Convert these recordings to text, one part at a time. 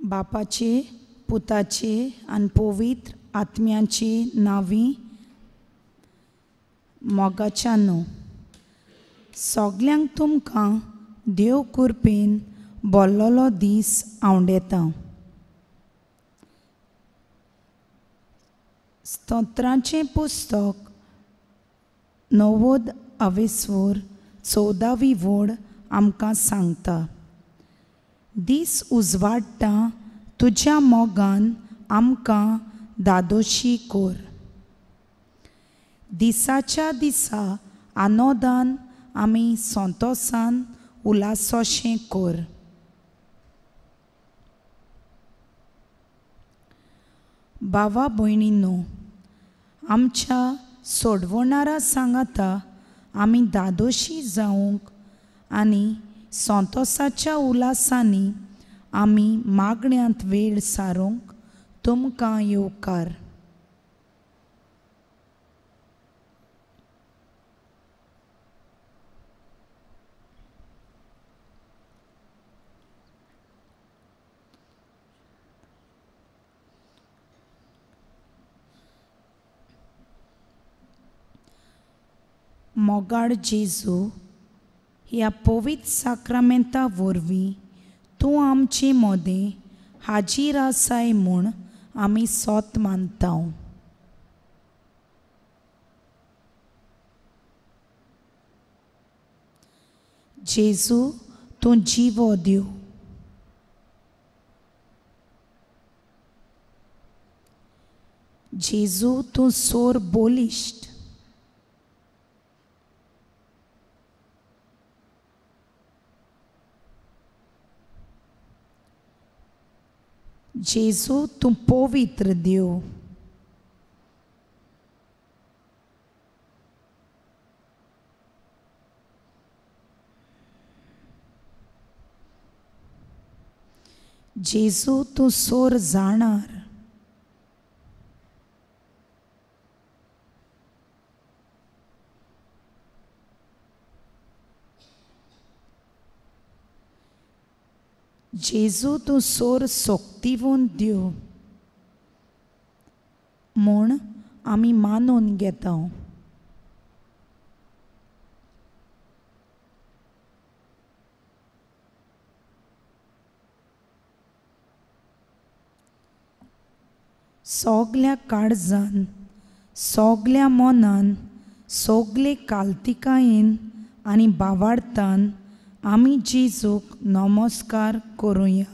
बापाचे पुताचे आनी पवित्र आत्म्याचे नांवी मोगाच्यानो सगल्यांक तुमकां देव कृपेन बोल्लोलो दीस आवडेता. स्तोत्रांचें पुस्तक 90 अवेस्वर 14वी वोड आमकां सांगता, दीस उजवाडटा तुज्या मोगान आमकां दादोशी कोर. दिसाच्या दिसा आनोदान आमी संतोसान उल्हासोशें कोर. बाबा भयणीनो, आमच्या सोडवणारा सांगाता आमी दादोशी जावंक आनी संतोसाच्या उल्हासांनी आमी मागण्यांत वेळ सारूंक तुमकां येवकार. मोगाळ जेजू, ह्या पवित्र साक्रामेंता वरवीं तूं आमचे मदें हाजीर आसाय म्हूण आमी सोत मानता. जेजू, तूं जिवो देव. जेजू, तूं सोर बोलिश्ट. जेजू, तूं पवित्र देव. जेजू, तूं सोर जाणार. जेजू, तूं सोर सोक्तिवून देव म्हूण आमी मानून घेता. सगल्या काळजान, सगल्या मनान, सगले कालतिकायेन आनी बावाडतान आमी जेजूक नमस्कार करुया.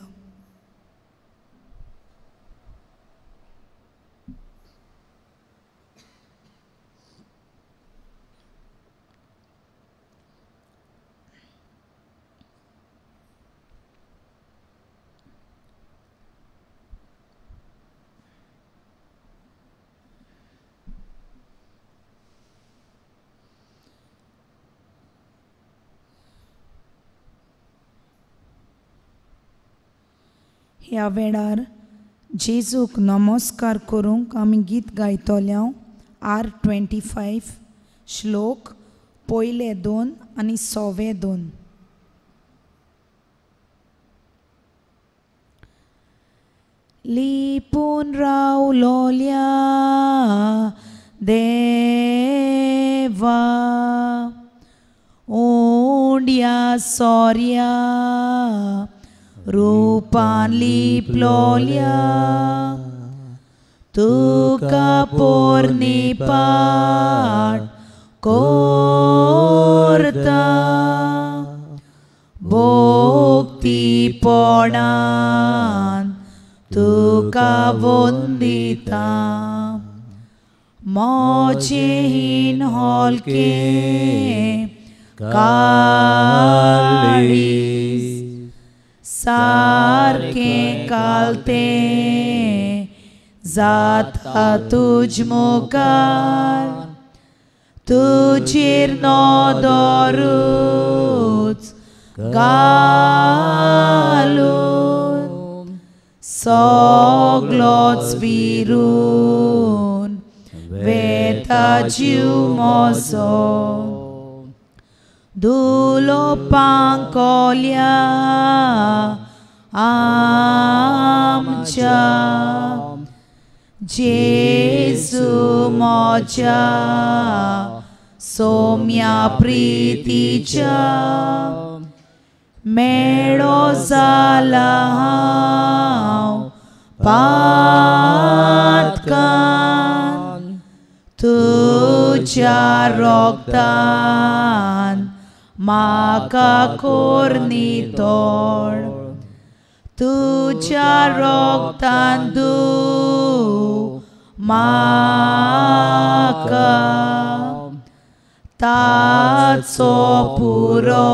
ह्या वेळार जेजूक नमस्कार करूंक आमी गीत गायतल्या R25 श्लोक पयले 2 आनी 6वे 2. लिपून रावलोल्या देवा उंड्या सोर्या रूपान लिपलोल्या तुका पोरणी पाट कोरता भक्तीपणान तुका वंदिता. मोजेहीन हलके काळीज सारकें कालते जाता तुज मुखार तुजेर नदरूच घालून सगलोच विरून वेता जीव म्हजो. दुलो पांकोल्या आमच्या जेजू म्हज्या सोम्या प्रितीच्या मेळो जाला हांव पातकान तुज्या रोगतान म्हाका कोर नितळ तुज्या रोगतान धूव म्हाका ताचो पुरो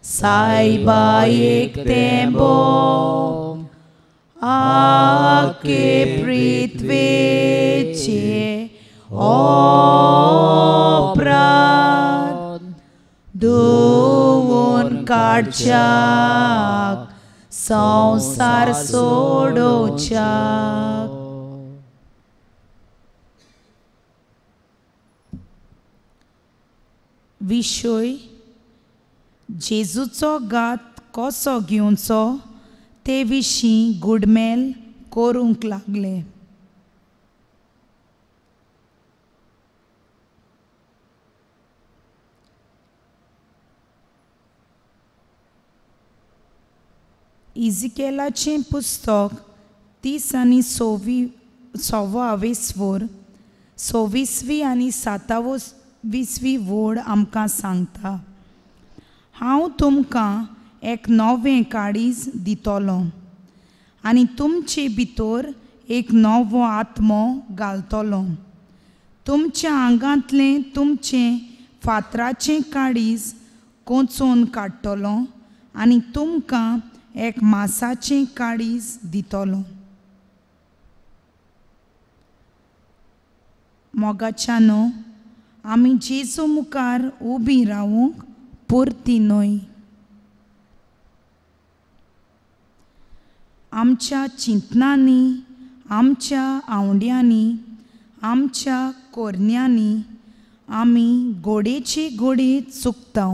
सायबा एक तेंबो आखे पृथ्वेचे अपराध धुवून काडच्याक संवसार सोडोवच्याक. विशय जेजूचो घात कसो घेवचो ते विशीं गुडमेल करूंक लागले. इजिकेलाचें पुस्तक 30 आनी 26 आवेसवर 26वी आनी 27वी वोड आमकां सांगता, हांव तुमकां एक नवें काळीज दितलो आनी तुमचे भितर एक नवो आत्मो घालतलो. तुमच्या आंगांतलें तुमचें फातराचें काळीज कोंचोवन काडटलो आनी तुमकां एक मासाचें काळीज दितलो. मोगाच्यानो, आमी जेजू मुखार उबी रावूंक पुरती न्हय. आमच्या चिंतनांनी, आमच्या आवड्यांनी, आमच्या कोरण्यांनी आमी गोडेची गोडे चुकता.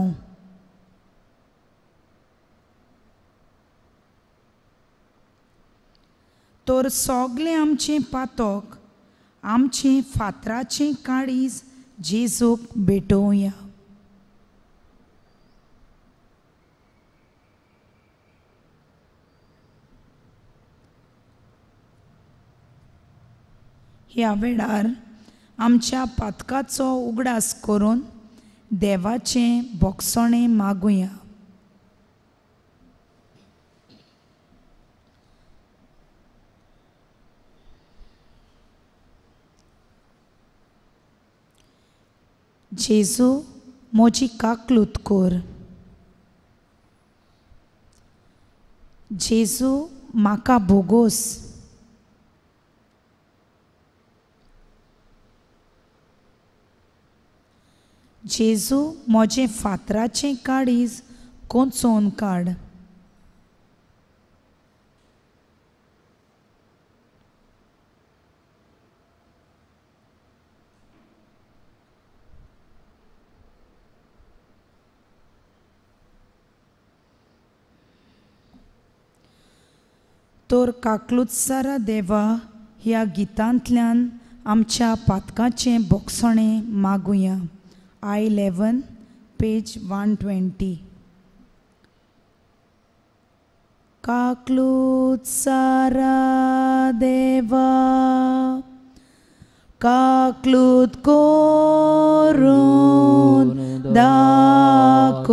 तर सगळें आमचें पातक, आमचें फातराचें काळीज जेजूक भेटोवया. ह्या वेळार आमच्या पातकाचो उगडास करून देवाचें भोगसणें मागुया. जेजू म्हजी काकलूत कर. जेजू म्हाका भोगोस. जेजू म्हजें फातराचें काळीज कोंचोवन काड. तर काकलुत्सारा देवा ह्या गितांतल्यान आमच्या पातकाचें भोगसणें मागुया. I-11 page 120. काकलुत्सारा देवा काकलूत करून दाखय,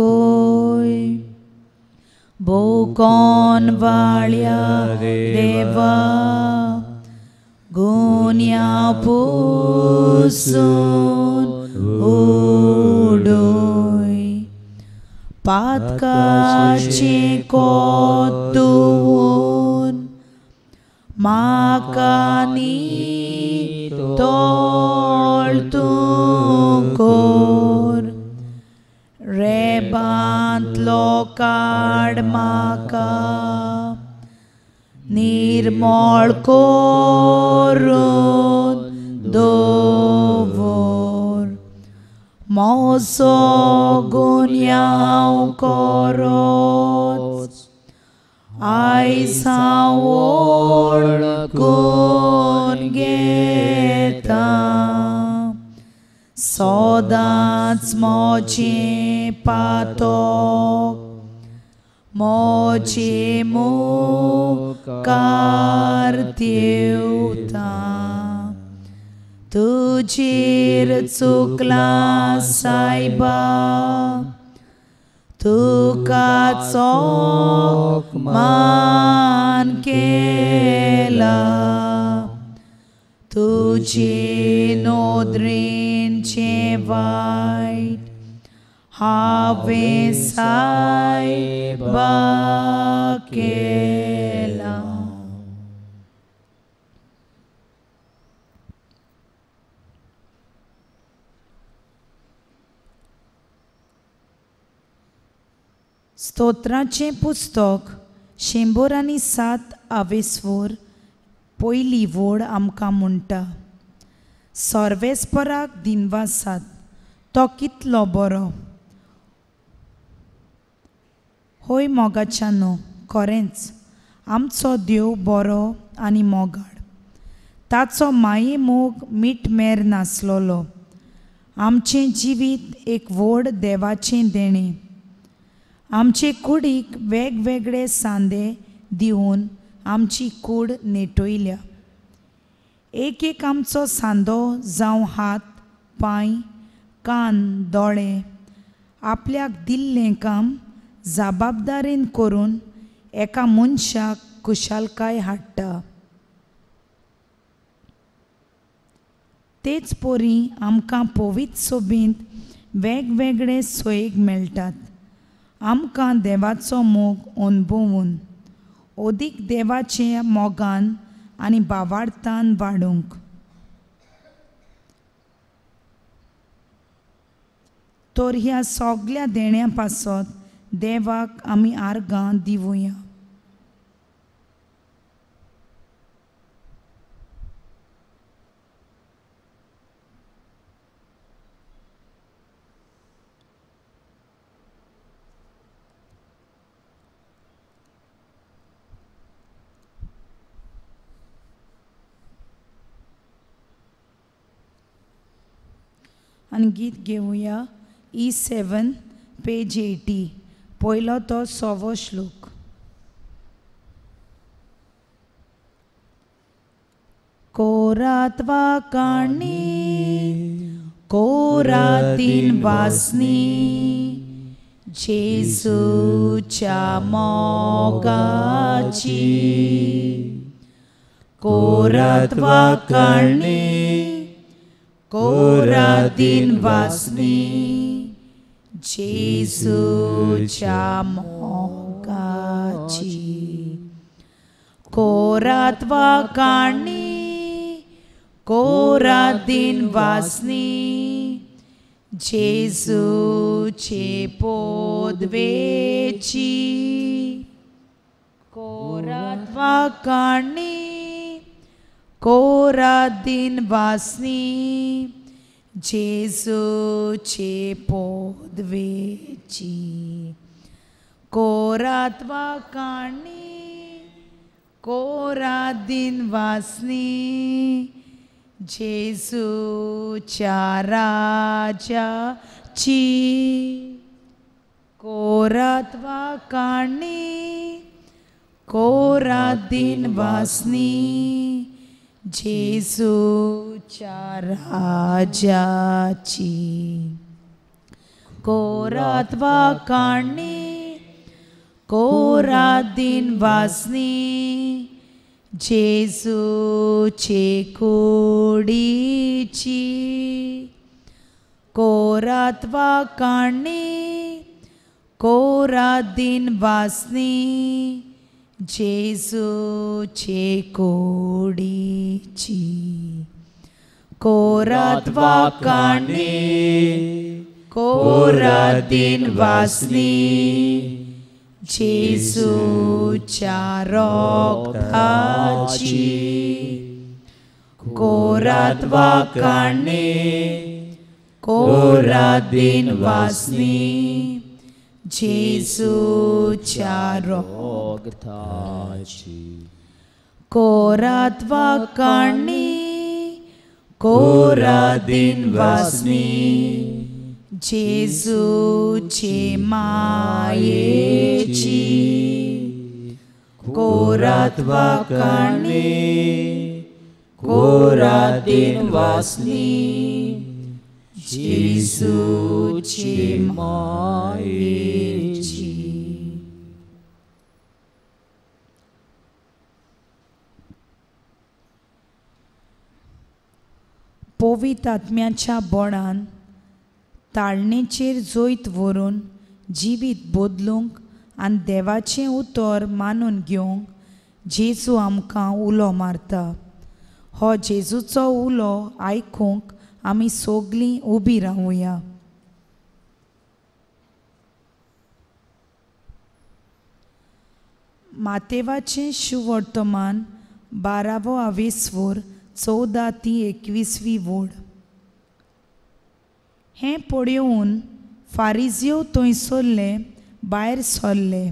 भोगोन वाळ्या देवा गुन्या पुसून उडय, पातकाचें कोतून म्हाका नितळ तूं कर, रेबांतलो काड म्हाका निर्मळ करून दवर, म्हजो गुन्यांव करोच आयज हांव वळखून घेता सदांच म्हजें पातक म्हजे मुखार देंवता तुजेर चुकलां सायबा तुका चोख मान केला तुजे नदरेनचें वायट हांवें सायबा केलां. स्तोत्राचें पुस्तक 107 आवेस्वोर पयली वोड आमकां म्हणटा सर्वेस्पराक दिनवासात तो कितलो बरो. होय मोगाच्यानो खरेंच आमचो देव बरो आनी मोगाळ ताचो माये मोग मीठमेर नासलोलो. आमचें जिवीत एक व्हड देवाचें देणें. आमचे कुडीक वेगवेगळे सांदे दिवन आमची कूड नेटयल्या. एक एक आमचो सांदो जावं हात पांय कान दोळे आपल्याक दिल्लें काम जबाबदारेन करून एका मनशाक खुशालकाय हाडटा. तेच परी आमकां पवित्र सोबींत वेगवेगळे सोयेक मेळटात. आमकां देवाचो मोग अणभवून अदीक देवाचे मोगान आनी भावार्थान वाडूंक. तर ह्या सगल्या देण्या पासत देवाक आमी आर्गां दिवया. आनी गीत घेवया E7 page 80 पयलो तो 6वो श्लोक. कोरात वाकाणी कोरातीन वासनी जेजूच्या मोगाची कोरात वाकाणी कोरातीन वासनी जेजूच्या मोगाची कोरात वाकाणी कोरातीन वासनी जेजूचे पोदवेची कोरात वाकाणी कोरातीन वासनी जेजूचे पोदवेची कोरात वाकाणी कोरातीन वासनी जेजूच्या राजाची कोरात वाकाणी कोरातीन वासनी जेजूच्या राजाची कोरात वाकाणी कोरातीन वासनी जेजूचे कुडीची कोरात वाकाणी कोरातीन वासनी जेजूचे कुडीची कोरात वाकाणी कोरातीन वासनी जेजूच्या रोगताची कोरात वाकाणी कोरातीन वासनी जेजूच्या रोगताची. कोरात वाकाणी कोरादीन वासनी जेजूचे मायेची. कोरात वाकाणी कोरादीन वासनी जेजूचे मायेची. पवित्र आत्म्याच्या बोडान ताळणेचेर जैत व्हरून जिवीत बदलूंक आनी देवाचें उतर मानून घेवंक जेजू आमकां उलो मारता. हो जेजूचो उलो आयकूंक आमी सगलीं उबी रावया. मातेवाचें शुवर्तमान 12वो आवेस्वोर 14 ती 21वी वोड. हें पळोवन फारिजियो थंयसरले भायर सरले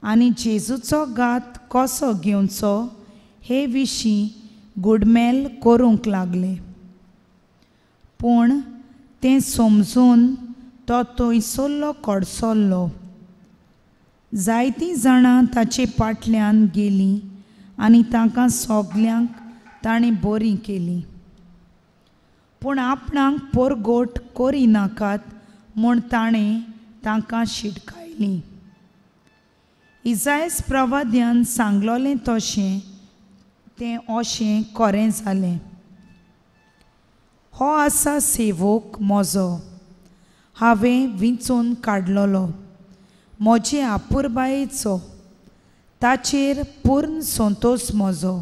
आनी जेजूचो घात कसो घेवचो हे विशीं गुडमेल करूंक लागले. पूण तें समजून तो थंयसरलो कडसरलो. जायतीं जाणां ताचे फाटल्यान गेलीं आनी तांकां सगल्यांक ताणें बरीं केलीं. पूण आपणाक पोरगोट करिनाकात म्हूण ताणें तांकां शिटकायलीं. इजायस प्रवाद्यान सांगलोलें तशें तें अशें खरें जालें. हो आसा सेवक म्हजो, हांवें विंचून काडलोलो, म्हजे आपुरबायेचो, ताचेर पूर्ण संतोश म्हजो.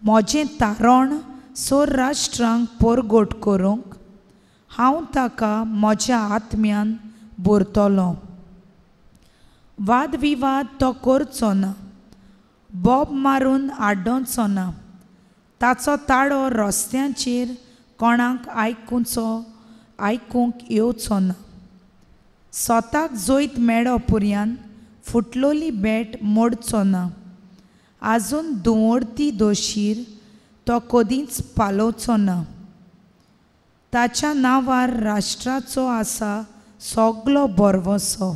म्हजें तारण सोर राष्ट्रांक पोरगोट करूंक हांव ताका म्हज्या आत्म्यान भरतलो. वादविवाद तो करचो ना, बोब मारून आड्डोचो ना, ताचो ताळो रस्त्यांचेर कोणाक आयकूंक येवचो ना. स्वताक जैत मेळो पुर्यान फुटलोली बेट मोडचो ना, आजून दुवोडती दोशीर तो कदींच पालोवचो ना. ताच्या नांवार राष्ट्राचो आसा सगलो भरवंसो.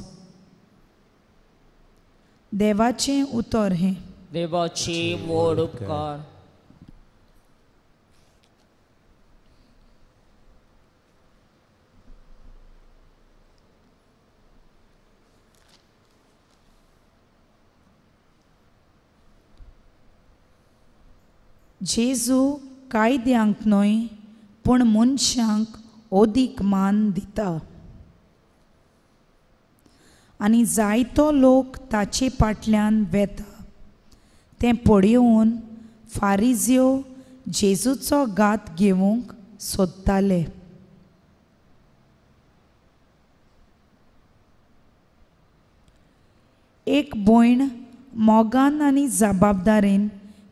देवाचें उतर हें. देवाची व्हड उपकार. जेजू कायद्यांक न्हय पूण मनशांक अदीक मान दिता आनी जायतो लोक ताचे फाटल्यान वेता. तें पळोवन फारिजियो जेजूचो घात घेवंक सोदताले. एक भयण मोगान आनी जबाबदारेन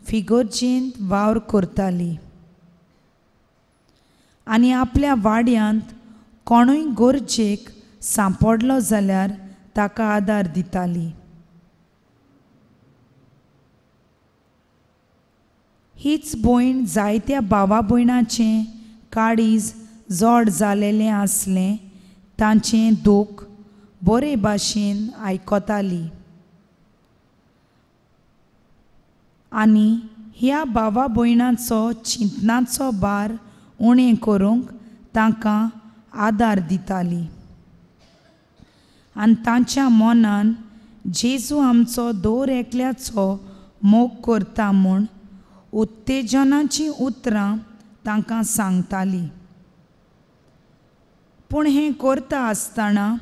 फिगर्जेंत वावर करताली आनी आपल्या वाड्यांत कोणूय गरजेक सांपडलो जाल्यार ताका आदार दिताली. हीच भयण जायत्या भावा भयणाचें काळीज जड जालेलें आसलें तांचें दूख बरे भाशेन आयकताली आनी ह्या भावा भयणाचो चिंतनाचो भार उणें करूंक तांकां आदार दिताली आनी तांच्या मनान जेजू आमचो दर एकल्याचो मोग करता म्हूण उत्तेजनाचीं उतरां तांकां सांगताली. पूण हें करता आसतना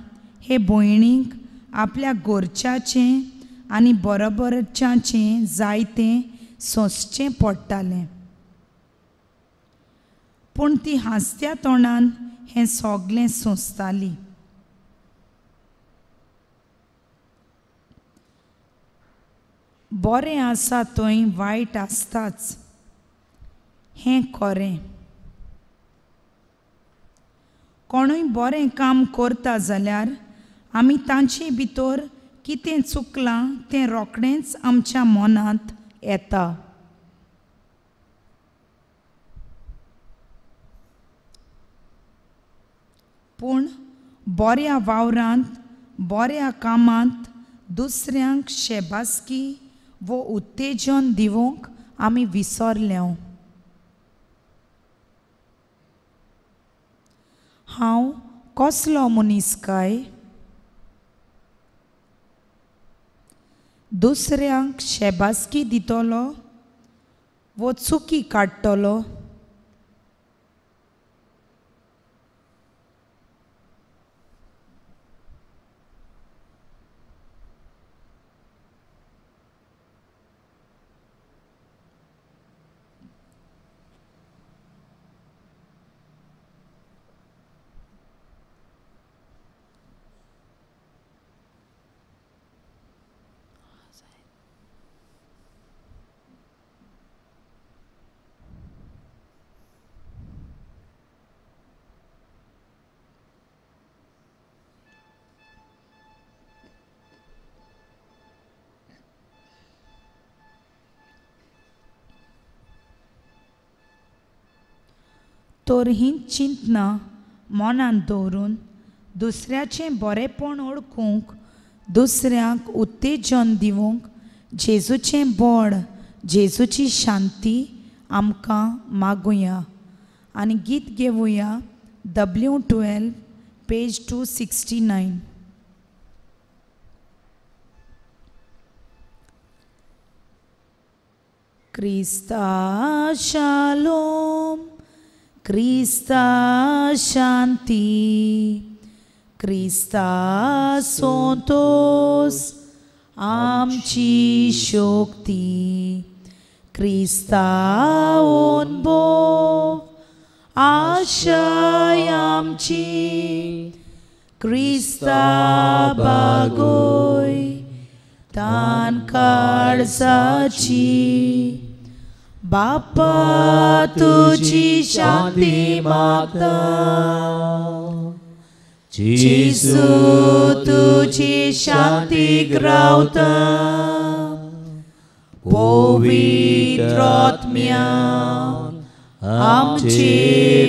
हे भयणीक आपल्या घरच्याचें आनी बरोबरच्याचें जायतें सोंसचें पडटालें. पूण ती हांसत्या तोंडान हें सगलें सोंसताली. बरें आसा थंय वायट आसताच हें खरें. कोणूय बरें काम करता जाल्यार आमी तांचे भितर कितें चुकलां तें रोखडेंच आमच्या मनांत येता. पूण बऱ्या वावरांत, बऱ्या कामांत दुसऱ्यांक शेबासकी वो उत्तेजन दिवंक आमी विसरले. हांव कसलो मनीस काय? दुसऱ्यांक शेबासकी दितलो वो चुकी काडटलो? तर ही चिंतना मनांत दवरून दुसऱ्याचें बरेंपण वळखूंक, दुसऱ्यांक उत्तेजन दिवंक जेजूचें बळ, जेजूची शांती आमकां मागुया. आनी गीत घेवया W12 page 269. Krista shalom, Krista Shanti, Krista Santosh आमची शक्ती, क्रिस्ता अनुभव आशा आमची, क्रिस्ता बागोय तान काळजाची. बापा तुझी शांती मागता, जेजू तुझी शांती रावता, पवित्र आत्म्यान आमचे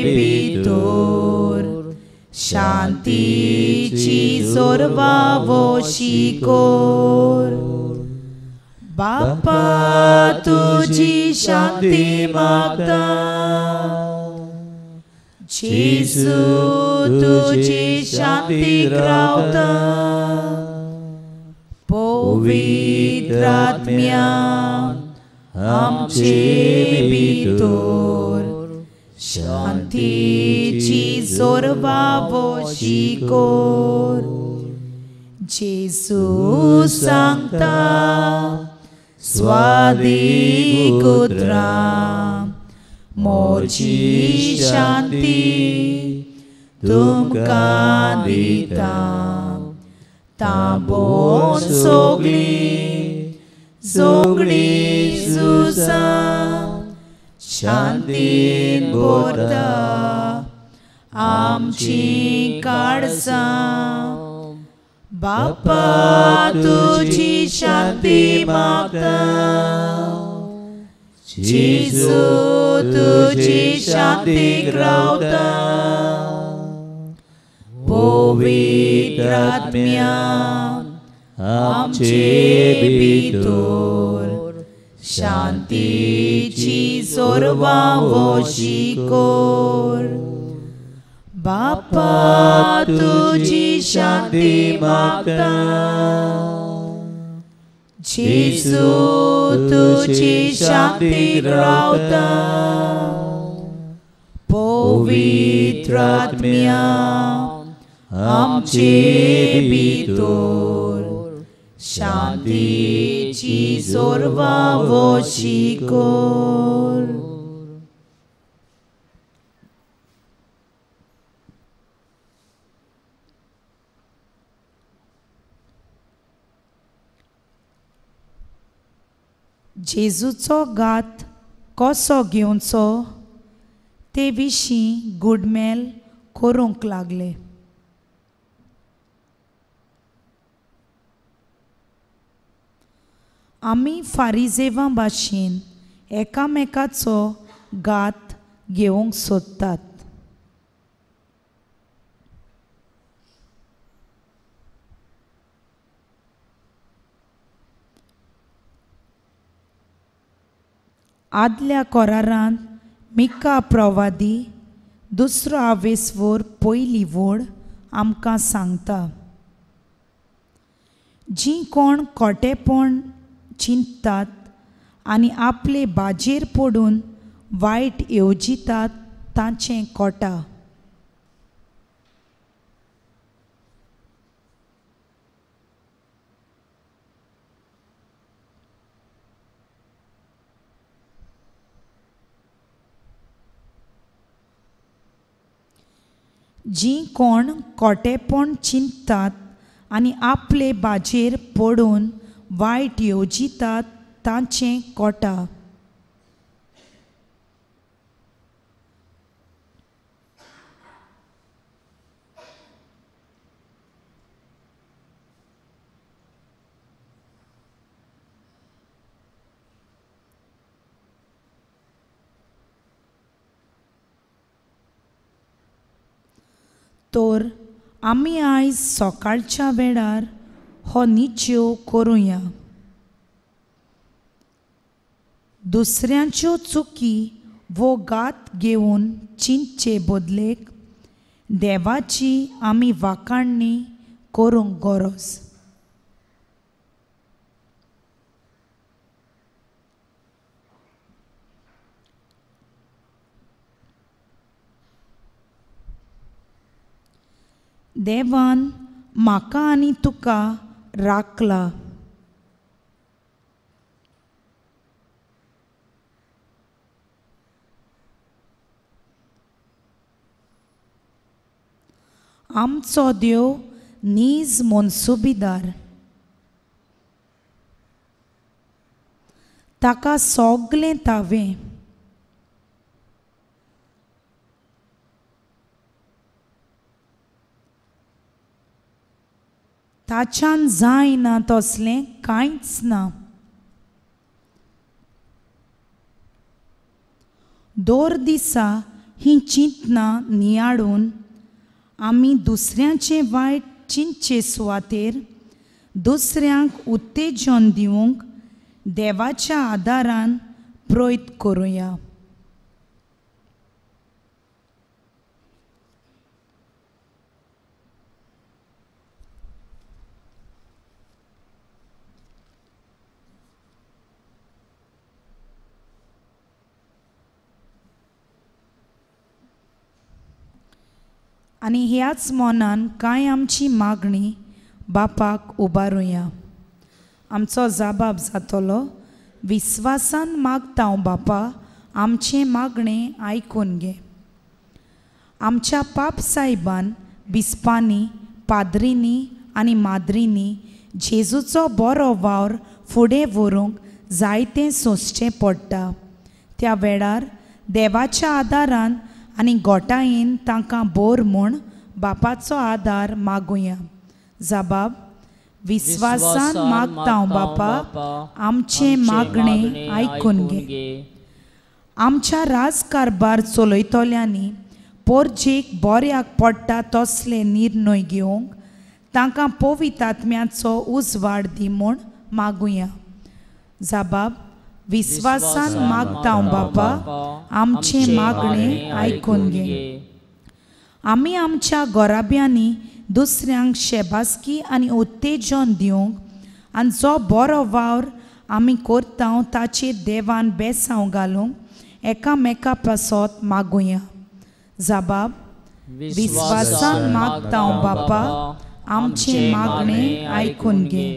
भितर शांतीची जोरवावो शिकोर. बापा तुझी शांती मागता, जेजू तुझी शांती रावता, पवित्र आत्म्यान आमचे भितर शांतीची जोरवावो शिकोर. जेजू सांगता स्वादीक उतरां, म्हजी शांती तुमकां दिता, तांबोन सगळीं झगडीं झुजां शांतीन भरता आमचीं काळजां. बापा तुझी शांती मागता, जेजू तुझी शांती रावता, पवित्र आत्म्यान आमचे भितर शांतीची जोरवावो शिकोर. बापा तुझी शांती मागता, जेजू तुझी शांती रावता, पवित्र आत्म्यान आमचे भितर शांतीची जोरवावो शिकोर. जेजूचो घात कसो घेवचो ते विशीं गुडमेल करूंक लागले. आमी फारिजेवां भाशेन एकामेकाचो घात घेवंक सोदतात. आदल्या कोरारांत मिका प्रवादी दुसरो आवेसवर पयली वोड आमकां सांगता, जीं कोण खोटेपण चिंततात आनी आपले बाजेर पडून वायट येवजितात तांचें कोटा. जीं कोण खोटेपण चिंततात आनी आपले बाजेर पडून वायट येवजितात तांचें कोटा. तर आमी आयज सकाळच्या वेळार हो निश्चेव करुया. दुसऱ्यांच्यो चुकी वो घात घेवन चिंतचे बदलेक देवाची आमी वाखाणणी करूंक गरज. देवान म्हाका आनी तुका राखला. आमचो देव नीज मनसुबीदार, ताका सगलें तावें. ताच्यान जायना तसलें कांयच ना. दर दिसा हीं चिंतनां नियाळून आमी दुसऱ्यांचें वायट चिंतचे सुवातेर दुसऱ्यांक उत्तेजन दिवंक देवाच्या आदारान प्रयत्न करुया. आनी ह्याच मनान कांय आमची मागणी बापाक उबारुया. आमचो जाबाब जातलो, विस्वासान मागता हांव बापा, आमचें मागणें आयकून घे. आमच्या पाप सायबान बिस्पांनी, पाद्रींनी आनी माद्रींनी जेजूचो बरो वावर फुडें व्हरूंक जायतें सोंसचें पडटा. त्या वेळार देवाच्या आदारान आनी गोटायेन तांकां बोर म्हूण बापाचो आदार मागुया. जाबाब, विस्वासान मागता हांव बापा, आमचें मागणें आयकून घे. आमच्या राजकारभार चलयतल्यांनी पोरजेक बऱ्याक पडटा तसले निर्णय घेवंक तांकां पवित्र आत्म्याचो उजवाड दी म्हूण मागुया. जाबाब, विस्वासान मागता हांव बापा, आमचें मागणें आयकून घे. आमी आमच्या गोराब्यांनी दुसऱ्यांक शेबासकी आनी उत्तेजन दिवंक आनी जो बरो वावर आमी करता ताचेर देवान बेसांव घालूंक एकामेका पासत मागुया. जाबाब, विस्वासान मागता हांव बापा, आमचें मागणें आयकून घे.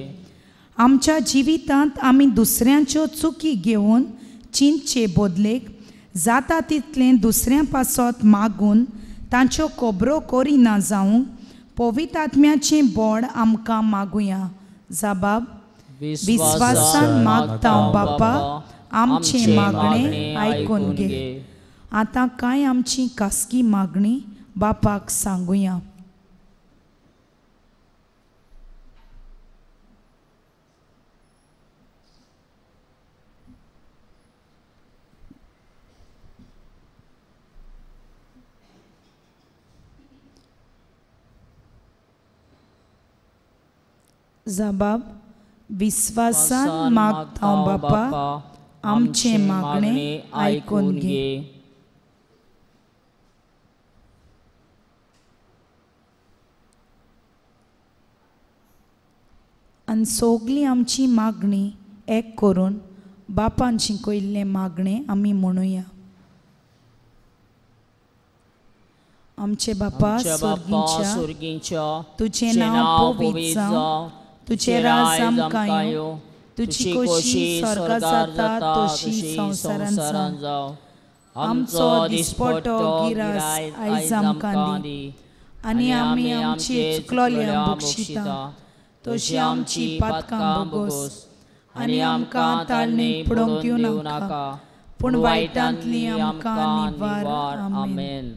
आमच्या जिवितांत आमी दुसऱ्यांच्यो चुकी घेवन चिंतचे बदलेक जाता तितलें दुसऱ्यां पासत मागून तांच्यो खबरो करिना जावंक पवित्र आत्म्याचें बोड आमकां मागुया. जाबाब, विस्वासान मागता हांव बापा, आमचें मागणें आयकून घे. आतां कांय आमची खासगी मागणी बापाक सांगुया. जबाब विस्वासान मागता बापा, आमचें मागणें आयकून घे. आनी सगळी आमची मागणी एक करून बापान शिकयल्लें मागणें आमी म्हणुया. आमचे बापा स्वर्गींच्या, तुजें नांव पवित्र जावं, तुजें राज आमकां येवं, तुजी खोशी स्वर्गांत जाता तशी संवसारांत जावं. आमचो दिसपट्टो गिरास आयज आमकां दी, आनी आमी आमची चुकलोल्यांक बक्षिता तशी आमची पातकां भोगोस, आनी आमकां ताळणेक पडोवंक दिवं नाका, पूण वायटांतली आमकां निवार. आमेन.